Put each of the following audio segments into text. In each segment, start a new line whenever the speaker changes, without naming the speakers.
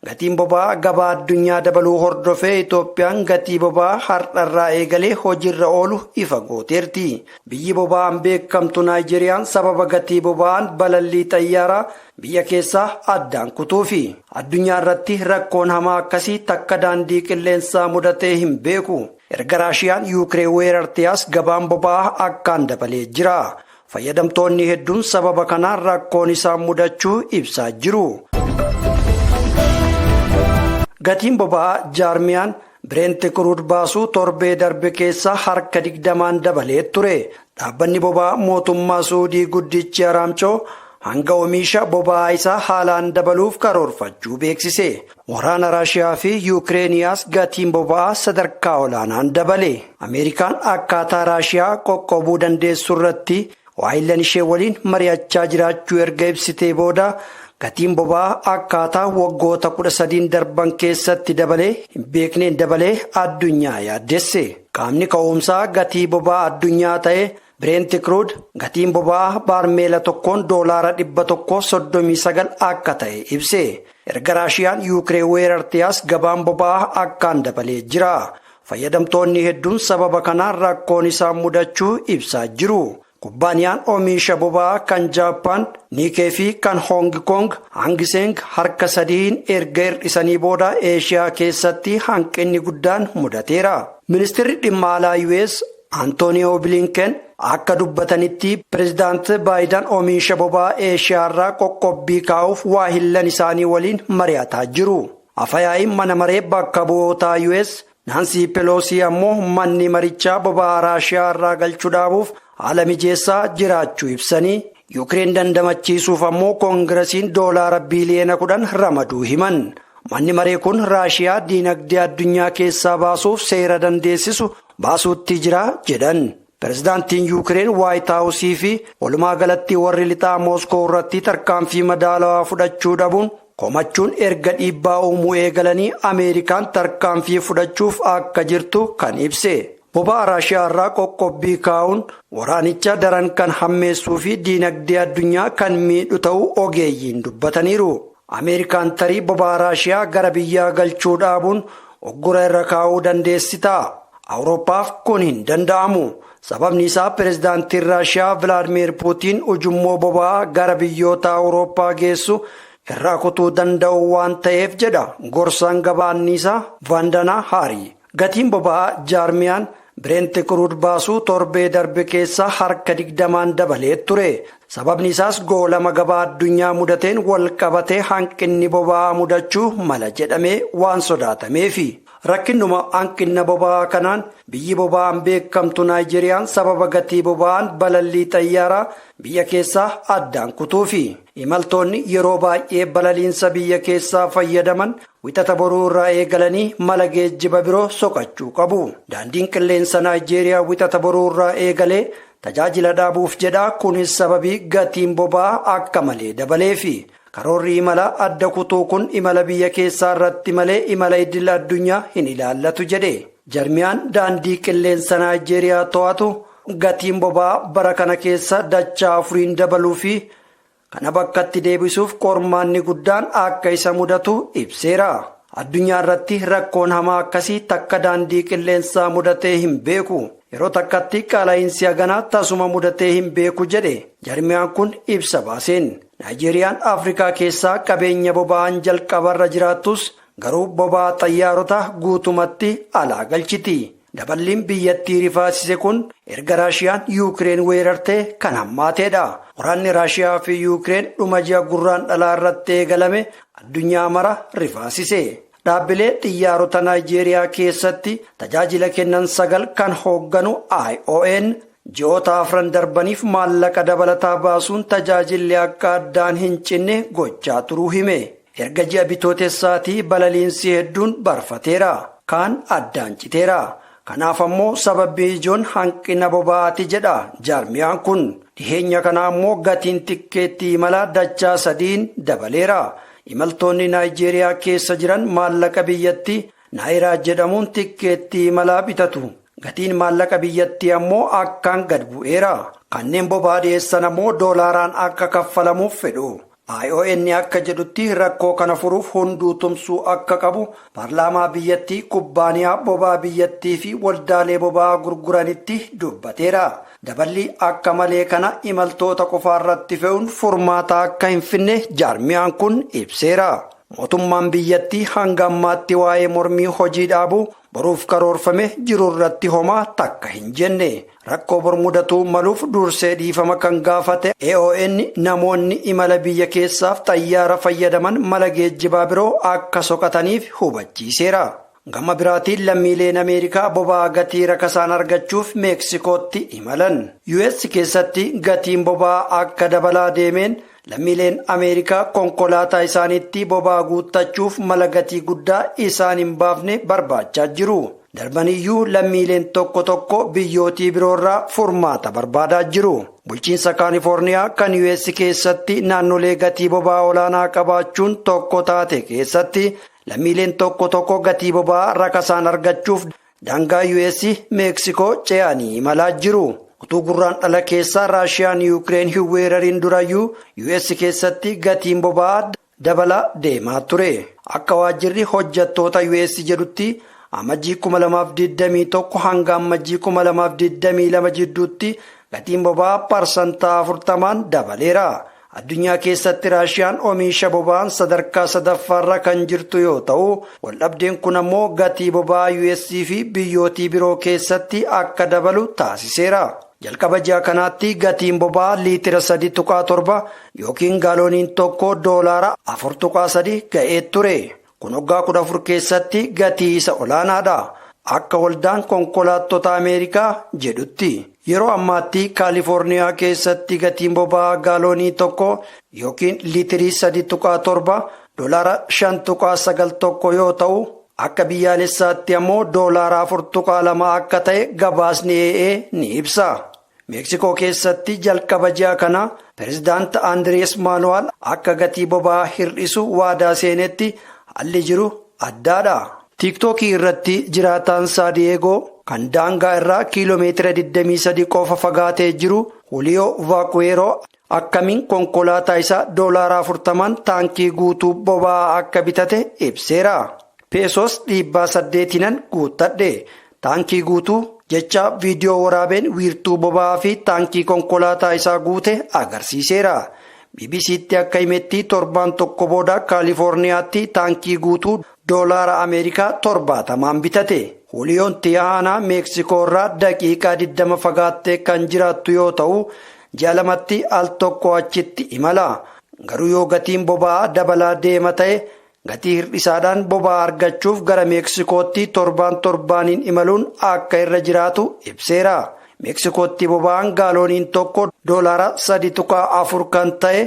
Gatiin boba'aa gabaa addunyaa dabaluu hordofee Itoophiyaan gatii boba'aa har'arraa eegalee hojiirra oolu ifa gooteerti. Biyyi boba'aan beekamtu Naayijeeriyaan sababa gatii boba'aan balallii xayyaaraa biyya keessaa addaan kutuufi. Addunyaa irratti rakkoon hamaa akkasii takka daandii qilleensaa mudatee hin beeku. Erga Raashiyaan Yuukireen weerartee as gabaan boba'aa akkaan dabalee jira. Fayyadamtoonni hedduun sababa kanaan rakkoon isaan mudachuu ibsaa jiru. Gatiin boba'aa jaarmiyaan Brent Crude baasuu torbee darbe keessa harka 20n dabalee ture. Dhaabbanni boba'aa mootummaa Suudii guddichi Aramco hanga oomisha boba'aa isaa haalaan dabaluuf karoorfachuu beeksise. Waraana Raashiyaa fi Yuukireeniyaas gatiin boba'aa sadarkaa olaanaan dabale. Ameerikaan akkaataa Raashiyaa qoqqobuu dandeessu irratti waayillan ishee waliin mari'achaa jiraachuu erga ibsitee booda, gatiin boba'aa akkaataa waggoota 13 darban keessatti dabalee hin beekneen dabalee addunyaa yaaddesse. Qaamni ka'umsaa gatii boba'aa addunyaa ta'e Brent Crude gatiin boba'aa baarmeela tokkoon $139 akka ta'e ibse. Erga Raashiyaan Yuukireen weerartee as gabaan boba'aa akkaan dabalee jira. Fayyadamtoonni hedduun sababa kanaan rakkoon isaan mudachuu ibsaa jiru. Kubbaaniyaan oomisha boba'aa kan Jaappaan, Nikkei fi kan Hong Kong Hang Seng harka sadiin erga hir'isanii booda Eeshiyaa keessatti hanqinni guddaan mudateera. Ministeerri dhimma alaa US Antooniyoo Bilinken akka dubbatanitti, pireezidaant Baayidan oomisha boba'aa Eeshiyaa irraa qoqqobbii kaa'uuf waahillan isaanii waliin mari'ataa jiru. Afayaa'iin mana maree bakka bu'ootaa US Naansii Peloosii ammoo manni marichaa boba'aa Raashiyaa irraa galchuu dhaabuuf haala mijeessaa jiraachuu ibsanii, Yuukireen dandamachiisuuf ammoo koongiresiin $10 biiliyoona ramaduu himan. Manni maree kun Raashiyaa diinagdee addunyaa keessaa baasuuf seera dandeessisu baasuutti jira jedhan. Pireezidaantiin Yuukireen Waayit Haawusii fi walumaa galatti warri lixaa Mooskoo irratti tarkaanfii madaalawaa fudhachuu dhabuun komachuun erga dhiibbaa uumuu eegalanii Ameerikaan tarkaanfii fudhachuuf akka jirtu kan ibse. Boba'aa Raashiyaa irraa qoqqobbii kaa'uun waraanicha daran kan hammeessuu fi diinagdee addunyaa kan miidhu ta'uu ogeeyyiin dubbataniiru. Ameerikaan tarii boba'aa Raashiyaa gara biyyaa galchuu dhaabuun uggura irra kaa'uu dandeessi ta'a. Awurooppaaf kun hin danda'amu. Sababni isaa pireezidaantiin Raashiyaa Vilaadimeer Puutiin ujummoo boba'aa gara biyyoota Awurooppaa geessu irraa kutuu danda'u waan ta'eef, jedha gorsaan gabaa anniisaa Vaandanaa Haari. Gatiin boba'aa jaarmiyaan Brent Crude baasuu torbee darbe keessa harka 20n dabalee ture. Sababni isaas goolama gabaa addunyaa mudateen wal qabatee hanqinni boba'aa mudachuu mala jedhamee waan sodaatameefi. Rakkinnuma hanqina boba'aa kanaan biyyi boba'aan beekamtu Naayijeeriyaan sababa gatii boba'aan balallii xayyaaraa biyya keessaa addaan kutuufi. Imaltoonni yeroo baay'ee balaliinsa biyya keessaa fayyadaman Wixata boruu irraa eegalanii mala geejjiba biroo soqachuu qabu. Daandiin qilleensa Naayijeeriyaa Wixata boruu irraa eegalee tajaajila dhaabuuf jedha. Kunis sababii gatiin boba'aa akka malee dabaleefi. Karoorri imala adda kutuu kun imala biyya keessaa irratti malee imala idil addunyaa hin ilaallatu jedhe. Jarmiyaan daandii qilleensa Naayijeeriyaa to'atu gatiin boba'aa bara kana keessa dachaa afuriin dabaluu fi kana bakkatti deebisuuf qormaanni guddaan akka isa mudatu ibseera. Addunyaa irratti rakkoon hamaa akkasii takka daandii qilleensaa mudatee hin beeku. Yeroo takkatti qaala'insi haganaa tasuma mudatee hin beeku, jedhe jarmiyaan kun ibsa baaseen. Naayijeeriyaan Afrikaa keessaa qabeenya boba'aan jalqabarra jiraattus, garuu boba'aa xayyaarota guutumatti alaa galchiti. Daballiin biyyattii rifaasise kun erga Raashiyaan Yuukireen weerartee kan hammaateedha. Waraanni Raashiyaa fi Yuukireen dhuma ji'a Gurraan dhalaa irratti eegalame addunyaa mara rifaasise. Dhaabbilee xiyyaarota Naayijeeriyaa keessatti tajaajila kennan sagal kan hoogganu ION ji'oota 4 darbaniif maallaqa dabalataa baasuun tajaajilli akka addaan hin cinne gochaa turuu hime. Erga ji'a Bitootessaatii balaliinsi hedduun barfateera. Kaan addaan citeera. Kanaaf ammoo sababbi ijoon hanqina boba'aati jedha jaarmiyaan kun. Dhiheenya kana ammoo gatiin tikkeettii imalaa dachaa sadiin dabaleera. Imaltoonni Naayijeeriyaa keessa jiran maallaqa biyyattii naayiraa jedhamuun tikkeettii imalaa bitatu. Gatiin maallaqa biyyattii ammoo akkaan gad bu'eera. Kanneen boba'aa dhiyeessan ammoo doolaaraan akka kaffalamuuf fedhu. ION akka jedhutti rakkoo kana furuuf hunduu tumsuu akka qabu paarlaamaa biyyattii, kubbaaniyaa boba'aa biyyattii fi waldaalee boba'aa gurguranitti dubbateera. Daballi akka malee kana imaltoota qofaarratti fe'uun furmaata akka hin finne jaarmiyaan kun ibseera. Mootummaan biyyattii hanga ammaatti waa'ee mormii hojii dhaabu boruuf karoorfame jiru irratti homaa takka hin jenne. Rakkoo bor mudatuu maluuf dursee dhiifama kan gaafate AON namoonni imala biyya keessaaf xayyaara fayyadaman mala geejjibaa biroo akka soqataniif hubachiiseera. Gama biraatiin lammiileen Ameerikaa boba'aa gatii rakasaan argachuuf Meeksikootti imalan. US keessatti gatiin boba'aa akka dabalaa deemeen lammiileen Ameerikaa konkolaataa isaaniitti boba'aa guuttachuuf mala gatii guddaa isaan hin baafne barbaachaa jiru. Darbaniyyuu lammiileen tokko tokko biyyootii biroorraa furmaata barbaadaa jiru. Bulchiinsa Kaalifoorniyaa kan US keessatti naannolee gatii boba'aa olaanaa qabaachuun tokko taate keessatti lammiileen tokko tokko gatii boba'aa rakasaan argachuuf daangaa US Meeksikoo ce'anii imalaa jiru. Utuu Gurraandhala keessaa Raashiyaan Yuukireen hin weerariin durayyuu US keessatti gatiin boba'aa dabalaa deemaa ture. Akka waajjirri hojjettoota US jedhutti Amajjii 2021 hanga Amajjii 2022 jidduutti gatiin boba'aa 40% dabaleera. Addunyaa keessatti Raashiyaan oomisha boba'aan sadarkaa sadaffaarra kan jirtu yoo ta'u, waldhabdeen kun ammoo gatii boba'aa US fi biyyootii biroo keessatti akka dabalu taasiseera. Jalqaba ji'a kanaatti gatiin boba'aa liitira 3.7 yookiin gaalooniin tokko $4.3 ga'ee ture. Kun waggaa 14 keessatti gatii isa olaanaadha. Akka waldaan konkolaattota Ameerikaa jedhutti. Yeroo ammaatti Kaalifoorniyaa keessatti gatiin boba'aa gaaloonii tokko yookiin liitirii 3.7 $5.91 yoo ta'u, akka biyyaalessaatti ammoo $4.2 akka ta'e gabaasni AA ni ibsa. Meeksikoo keessatti jalqaba ji'a kana pirezidaant Andrees Maanuwaal akka gatii boba'aa hir'isu waadaa seenetti haalli jiru addaadha. Tiiktookii irratti jiraataan Saadiyeegoo kan daangaa irraa kiiloomeetira 23 qofa fagaatee jiru Huliyoo Vaakuweeroo akkamiin konkolaataa isaa $40 taankii guutuu boba'aa akka bitate ibseera. Peesoos 800 guuttadhe taankii guutuu jecha viidiyoo waraabeen wiirtuu boba'aa fi taankii konkolaataa isaa guute agarsiiseera. BBC'tti akka himetti torbaan tokko booda Kaalifoorniyaatti taankii guutuu $70 bitate. Huliyoon Tiyaanaa Meeksikoo irraa daqiiqaa 20 fagaattee kan jiraattu yoo ta'u, ji'a lamatti al tokko achitti imala. Garuu yoo gatiin boba'aa dabalaa deema ta'e gatii hir'isaadhaan boba'aa argachuuf gara Meeksikootti torbaan torbaaniin imaluun akka irra jiraatu ibseera. Meeksikootti boba'aan gaalooniin tokko $3.4 kan ta'e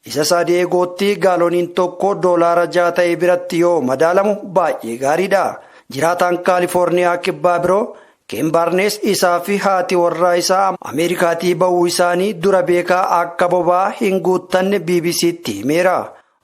isa Saadiyeegootti gaalooniin tokko $6 ta'e biratti yoo madaalamu baay'ee gaariidha. Jiraataan Kaalifoorniyaa kibbaa biroo Ken Barnes isaa fi haati warraa isaa Ameerikaatii ba'uu isaanii dura beekaa akka boba'aa hin guuttanne BBC'tti himeera.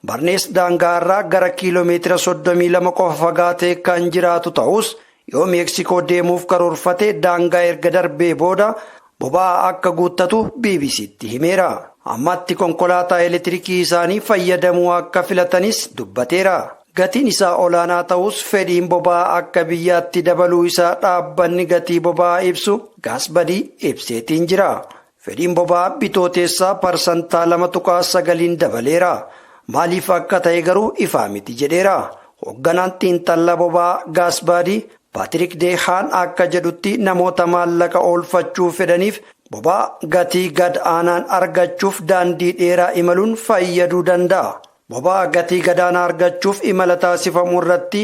Barnes daangaa irraa gara kiiloomeetira 32 qofa fagaatee kan jiraatu ta'us yoo Meeksikoo deemuuf karoorfate daangaa erga darbee booda boba'aa akka guuttatu BBC'tti himeera. Ammatti konkolaataa elektiriikii isaanii fayyadamuu akka filatanis dubbateera. Gatiin isaa olaanaa ta'us fedhiin boba'aa akka biyyaatti dabaluu isaa dhaabbanni gatii boba'aa ibsu gaasbadii ibseetiin jira. Fedhiin boba'aa bitooteessaa 2.9% dabaleera. Maaliif akka ta'e garuu ifaa miti jedheera. Hoogganaan xiinxala boba'aa gaasbaadii Paatrik Deehaan akka jedhutti namoota maallaqa oolfachuu fedhaniif boba'aa gatii gad aanaan argachuuf daandii dheeraa imaluun fayyaduu danda'a. Boba'aa gatii gadaanaa argachuuf imala taasifamu irratti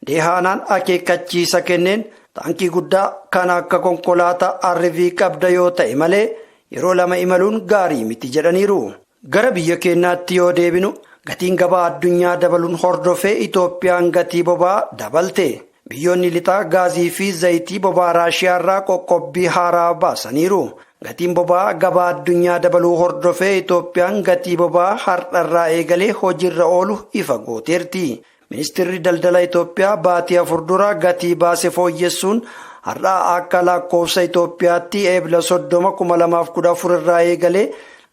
Deehaanaan akeekkachiisa kenneen taankii guddaa kan akka konkolaataa RV qabda yoo ta'e malee yeroo lama imaluun gaarii miti jedhaniiru. Gara biyya keenyaatti yoo deebinu gatiin gabaa addunyaa dabaluun hordofee Itoophiyaan gatii boba'aa dabalte. Biyyoonni lixaa gaazii fi zayitii boba'aa Raashiyaa irraa qoqqobbii haaraa baasaniiru. Gatiin boba'aa gabaa addunyaa dabaluu hordofee Itoophiyaan gatii boba'aa har'arraa eegalee hojiirra oolu ifa gooteerti. Ministeerri daldala Itoophiyaa baatii 4 dura gatii baase fooyyessuun har'aa akka lakkoofsa Itoophiyaatti eebla 30,2014 irraa eegalee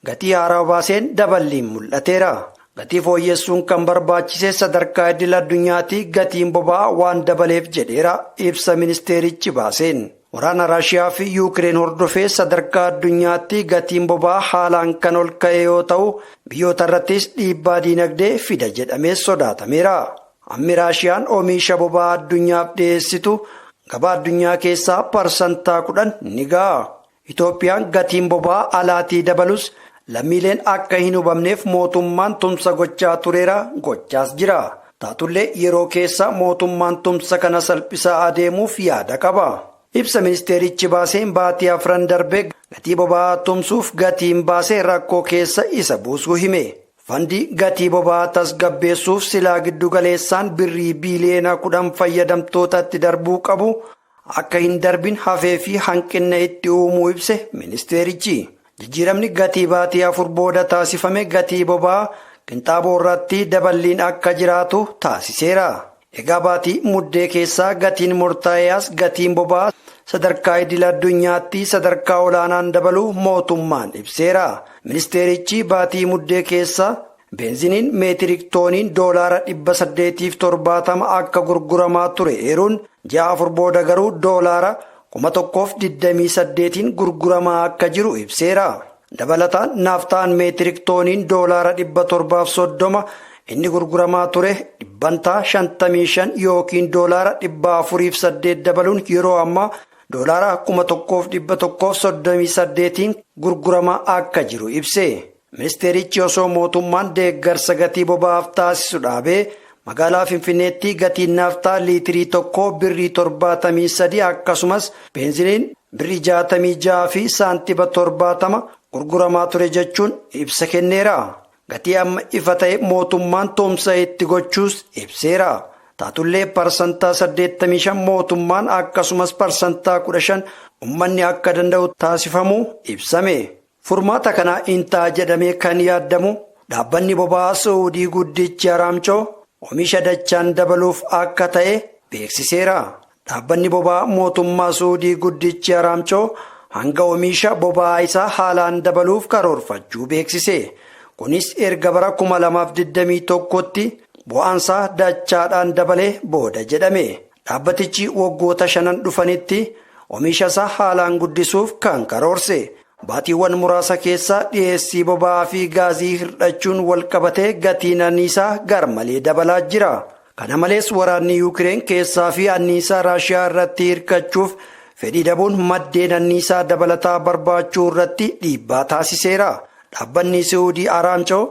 gatii haaraa baaseen daballiin mul'ateera. Gatii fooyyessuun kan barbaachise sadarkaa idil addunyaatti gatiin boba'aa waan dabaleef jedheera ibsa ministeerichi baaseen. Waraana Raashiyaa fi Yuukireen hordofee sadarkaa addunyaatti gatiin boba'aa haalaan kan ol ka'e yoo ta'u, biyyoota irrattis dhiibbaa diinagdee fida jedhamee sodaatameera. Hammi Raashiyaan oomisha boba'aa addunyaaf dhiyeessitu gabaa addunyaa keessaa 10% ni ga'a. Itoophiyaan gatiin boba'aa alaatii dabalus lammiileen akka hin hubamneef mootummaan tumsa gochaa tureera, gochaas jira. Taatullee yeroo keessa mootummaan tumsa kana salphisaa adeemuuf yaada qaba. Ibsa ministeerichi baaseen baatii afran darbee gatii boba'aa tumsuuf gatiin baasee rakkoo keessa isa buusuu hime. Fandii gatii boba'aa tasgabbeessuuf silaa giddugaleessaan birrii 10 biiliyoona fayyadamtootatti darbuu qabu akka hin darbin hafee fi hanqina itti uumuu ibse ministeerichi. Jijjiiramni gatii baatii 4 booda taasifame gatii boba'aa qinxaaboo irratti daballiin akka jiraatu taasiseera. Egaa baatii Muddee keessaa gatiin murtaa'eas gatiin boba'aa sadarkaa idil addunyaatti sadarkaa olaanaan dabaluu mootummaan ibseera. Ministeerichi baatii Muddee keessa beenziniin meetirik tooniin $870 akka gurguramaa ture eeruun, ji'a 4 booda garuu $1,028n gurguramaa akka jiru ibseera. Dabalataan naaftaan meetirik tooniin $730 inni gurguramaa ture 55% yookiin $408 dabaluun yeroo ammaa $1,138n gurguramaa akka jiru ibse. Ministeerichi osoo mootummaan deeggarsa gatii boba'aaf taasisu dhaabee magaalaa Finfinneetti gatiin naaftaa liitirii tokko birrii 73, akkasumas beenziniin birrii 66 fi saantiba 70 gurguramaa ture jechuun ibsa kenneera. Gatii amma ifa ta'e mootummaan tumsa itti gochuus ibseera. Taatullee 85% mootummaan akkasumas 15% uummanni akka danda'u taasifamuu ibsame. Furmaata kana intaa jedhamee kan yaadamu dhaabbanni boba'aa Saa'udii guddichi Araamcoo oomisha dachaan dabaluuf akka ta'e beeksiseera. Dhaabbanni boba'aa mootummaa Saa'udii guddichi Araamcoo hanga oomisha boba'aa isaa haalaan dabaluuf karoorfachuu beeksise. Kunis erga bara 2021tti bu'aansaa dachaadhaan dabalee booda jedhame. Dhaabbatichi waggoota shanan dhufanitti oomisha isaa haalaan guddisuuf kan karoorse. Baatiiwwan muraasa keessa dhiyeessii boba'aa fi gaazii hir'achuun walqabatee gatiin anniisaa garmalee dabalaa jira. Kana malees waraanni Yuukireen keessaa fi anniisaa Raashiyaa irratti hirkachuuf fedhii dhabuun maddeen anniisaa dabalataa barbaachuu irratti dhiibbaa taasiseera. Dhaabbanni Saa'udii Araamcoo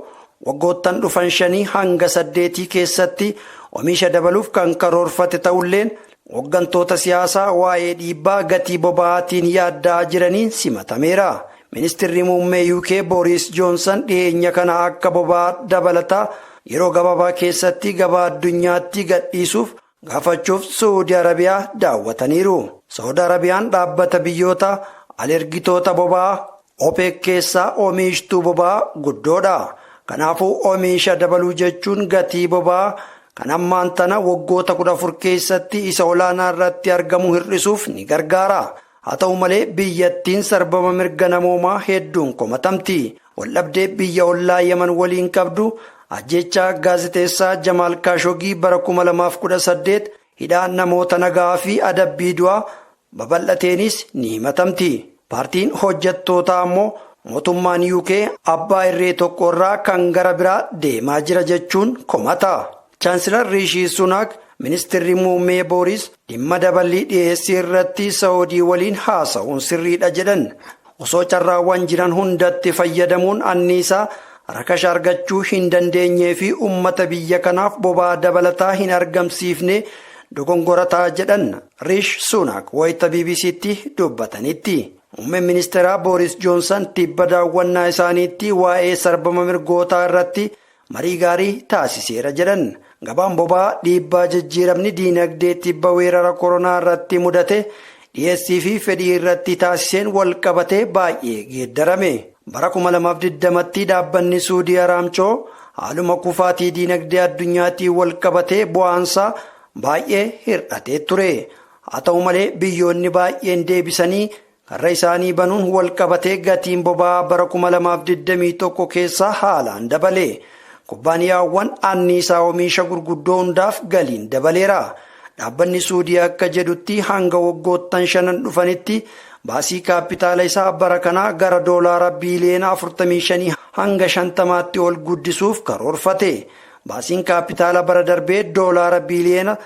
waggoottan dhufan 5 hanga 8 keessatti oomisha dabaluuf kan karoorfate ta'ulleen, hooggantoota siyaasaa waa'ee dhiibbaa gatii boba'aatiin yaaddaa jiraniin simatameera. Ministirri muummee UK Boris Johnson dhiyeenya kana akka boba'aa dabalataa yeroo gabaabaa keessatti gabaa addunyaatti gadhiisuuf gaafachuuf Saudi Arabiyaa daawwataniiru. Saudi Arabiyaan dhaabbata biyyoota alergitoota boba'aa OPEC keessaa oomishtuu boba'aa guddoodha. Kanaafuu oomisha dabaluu jechuun gatii boba'aa kan ammaan tana waggoota 14 keessatti isa olaanaa irratti argamu hir'isuuf ni gargaara. Haa ta'u malee biyyattiin sarbama mirga namoomaa hedduun komatamti. Waldhabdee biyya ollaa Yaman waliin qabdu, ajjechaa gaazexeessaa Jamaal Kaashogii bara 2018, hidhaa namoota nagaa fi adabbii du'aa babal'ateenis ni himatamti. Paartiin hojjettootaa ammoo mootummaan UK abbaa irree tokko irraa kan gara biraa deemaa jira jechuun komata. Chaansilar Riishii Sunaak ministirri muummee Booris dhimma daballii dhiyeessii irratti Saawudii waliin haasa'uun sirriidha jedhan. Osoo carraawwan jiran hundatti fayyadamuun anniisaa rakasha argachuu hin dandeenyee fi uummata biyya kanaaf boba'aa dabalataa hin argamsiifne dogongorataa jedhan Riish Sunaak wayita BBCtti dubbatanitti. Muummeen ministeeraa Booris Joonsan tibba daawwannaa isaaniitti waa'ee sarbama mirgootaa irratti marii gaarii taasiseera jedhan. Gabaan boba'aa dhiibbaa jijjiiramni diinagdee tibba weerara koronaa irratti mudate dhiyeessii fi fedhii irratti taasiseen wal qabatee baay'ee geeddarame. Bara 2020tti dhaabbanni Suudii Araamchoo haaluma kufaatii diinagdee addunyaatiin wal qabatee bu'aansaa baay'ee hir'atee ture. Haa ta'u malee biyyoonni baay'een deebisanii karra isaanii banuun wal qabatee gatiin boba'aa bara 2021 keessa haalaan dabale. Kubbaaniyaawwan anniisaa oomisha gurguddoo hundaaf galiin dabaleera. Dhaabbanni Suudii akka jedhutti hanga waggoottan 5 dhufanitti baasii kaapitaala isaa bara kanaa gara doolaara biiliyoona 45 hanga 50tti ol guddisuuf karoorfate. Baasiin kaapitaala bara darbee doolaara biiliyoona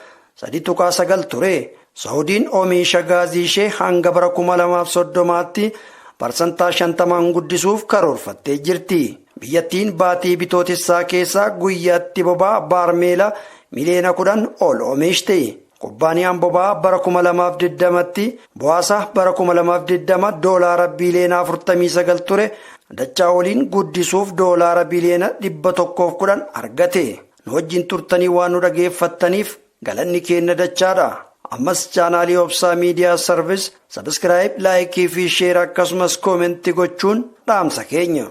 3.9 ture. Saawudiin oomisha gaazii ishee hanga bara 2030tti 50% guddisuuf karoorfattee jirti. Biyyattiin baatii Bitootessaa keessaa guyyaatti boba'aa baarmeela miliyoona 10 ol oomishte. Kubbaaniyaan boba'aa bara 2020tti bu'aasaa bara 2020 doolaara biiliyoona 49 ture dachaa waliin guddisuuf doolaara biiliyoona 110 argate. Nu wajjin turtanii waan nu dhageeffattaniif galanni keenya dachaadha. Ammas chaanaalii Obsaa Miidiyaa Sarvis subscribe, like fi share akkasumas comment gochuun dhaamsa keenya.